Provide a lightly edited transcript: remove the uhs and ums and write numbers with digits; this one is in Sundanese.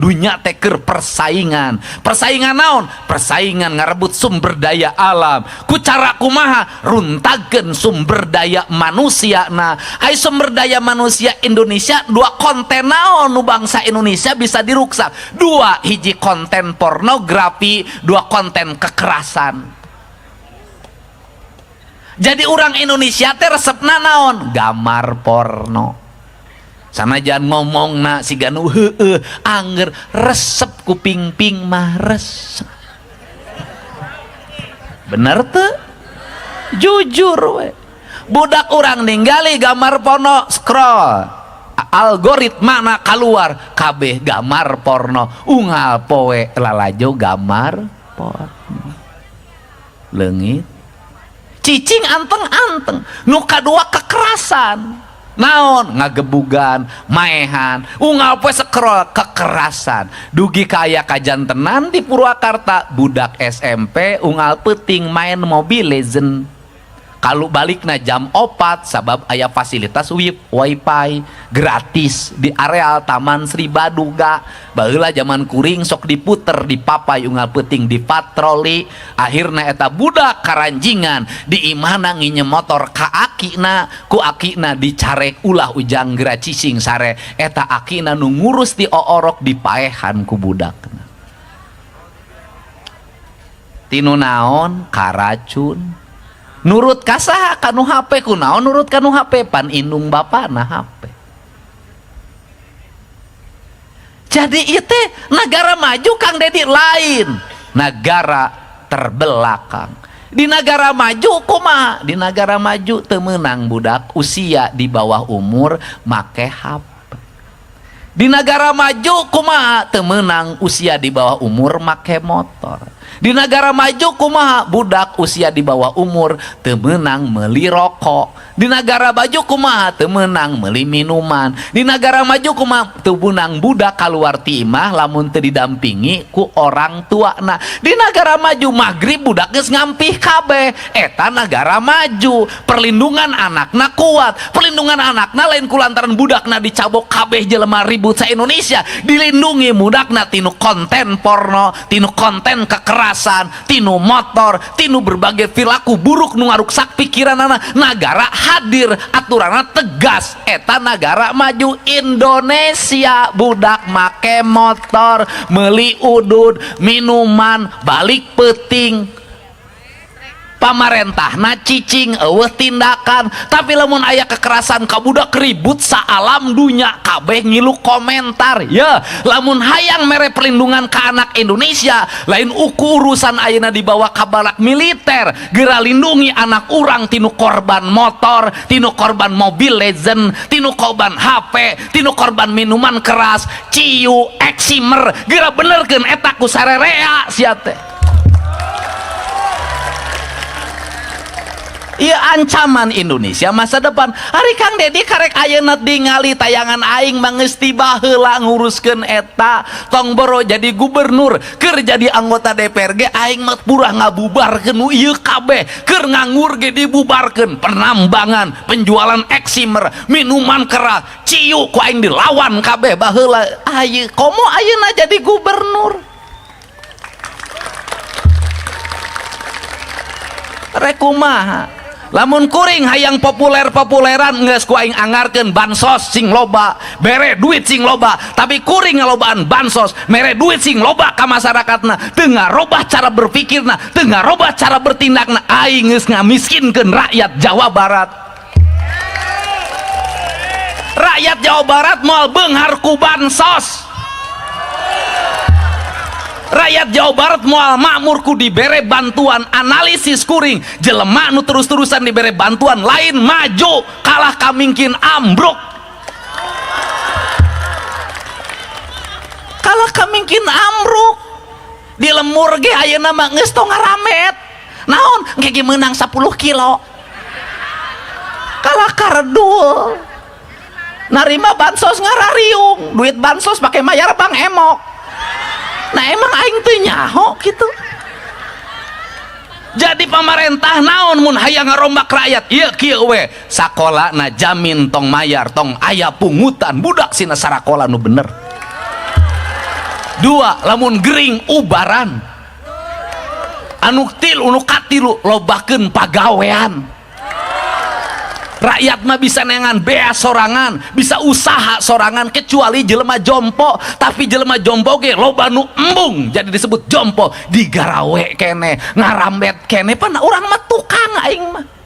Dunya teh keur persaingan. Persaingan naon? Persaingan ngarebut sumber daya alam. Ku cara kumaha? Runtagkeun sumber daya manusia. Nah, ai sumber daya manusia Indonesia dua konten naon nu bangsa Indonesia bisa diruksak? Dua, hiji konten pornografi, dua konten kekerasan. Jadi orang Indonesia teh resepna naon? Gambar porno. Sanajan ngomongna siga nu heueuh, angger resep ku pingping mah resep. Bener teu? Jujur we. Budak urang ninggali gambar porno, scroll. Algoritma na keluar kabeh gambar porno, unggal poe lalajo gambar porno. Leungit. Cicing anteng-anteng. Nu kadua kekerasan. Naon? Ngagebugan, maehan, unggal poe scroll kekerasan. Dugi kaya kajantenan di Purwakarta, budak SMP unggal peuting main Mobile Legend. Kalau balikna jam 4 sabab aya fasilitas wifi gratis di areal Taman Sri Baduga. Baheula zaman kuring sok diputer di papai unggal peuting dipatroli. Akhirna eta budak karanjingan di imahna nginjem motor ka akina, ku akina dicarek ulah ujang geura cicing sare. Eta akina nu ngurus di oorok dipaehan ku budakna. Tinu naon? Karacun. Nurut ka saha? Kanu HP. Kunaon nurut kanu HP? Pan indung bapana HP. Jadi ieu teh negara maju Kang Dedi lain negara terbelakang. Di negara maju kumaha? Di negara maju teu meunang budak usia di bawah umur make HP. Di negara maju kumaha? Teu meunang usia di bawah umur make motor. Di negara maju kumaha? Budak usia di bawah umur teu meunang meuli rokok. Di negara maju kumaha? Teu meunang meuli minuman. Di negara maju kumaha? Teu meunang budak kaluar ti imah lamun teu didampingi ku orang tuana. Di negara maju maghrib budak geus ngampih kabeh. Eta negara maju, perlindungan anakna kuat. Perlindungan anakna lain ku lantaran budakna dicabok kabeh jelema ribut sa Indonesia. Dilindungi budakna tinu konten porno, tinu konten kekerasan, tinu motor, tinu berbagai perilaku buruk nu ngaruksak pikiran anak. Negara hadir, aturanna tegas. Eta negara maju. Indonesia budak make motor, meuli udud, minuman, balik peuting. Pamarentahna cicing, eueuh tindakan. Tapi lamun aya kekerasan ka budak ribut saalam dunya kabeh ngilu komentar. Ya, lamun hayang mere perlindungan ka anak Indonesia, lain uku urusan ayeuna dibawa ka barak militer, geura lindungi anak urang tinu korban motor, tinu korban Mobile Legend, tinu korban HP, tinu korban minuman keras, ciu, eximer, geura benerkeun eta ku sarerea sia teh. Iya, ancaman Indonesia masa depan. Ari Kang Dedi karek ayeuna ningali tayangan aing mah geus tiba heula nguruskeun eta. Tong boro jadi gubernur, keur jadi anggota DPR ge aing mah purah ngabubarkeun nu ieu kabeh. Keur nganggur ge dibubarkeun, penambangan, penjualan eximer, minuman keras, ciu ku aing dilawan kabeh baheula. Ayeuna komo ayeuna jadi gubernur. Rek kumaha? Lamun kuring hayang populer-populeran geus ku aing anggarkeun bansos sing loba, bere duit sing loba, tapi kuring ngalobaan bansos, mere duit sing loba ka masyarakatna, teu ngarobah cara berpikirna, teu ngarobah cara bertindakna, aing geus ngamiskinkeun rakyat Jawa Barat. Rakyat Jawa Barat moal beunghar ku bansos. Rakyat Jawa Barat moal makmur ku dibere bantuan. Analisis kuring, jelema nu terus-terusan dibere bantuan lain maju, kalah kamingkin ambruk. Kalah kamingkin ambruk. Di lemur ge ayeuna mah geus tong ngaramet. Naon? Engke ge meunang 10 kilo. Kalah kardul. Narima bansos ngarariung, duit bansos pake mayar bank emok. Nah emang aing teu nyaho gitu. Jadi pamarentah naon mun hayang ngarombak rakyat? Ieu kieu we, sakola na jamin tong mayar, tong aya pungutan, budak sina sarakola nu bener. Dua, lamun gering ubaran. Anu tilu, anu katilu, lobakeun pagawean. Rakyat mah bisa neangan beas sorangan, bisa usaha sorangan, kecuali jelema jompo. Tapi jelema jompo ge loba nu embung jadi disebut jompo, digarawe kene, ngarambet kene. Pan urang mah tukang, aing mah.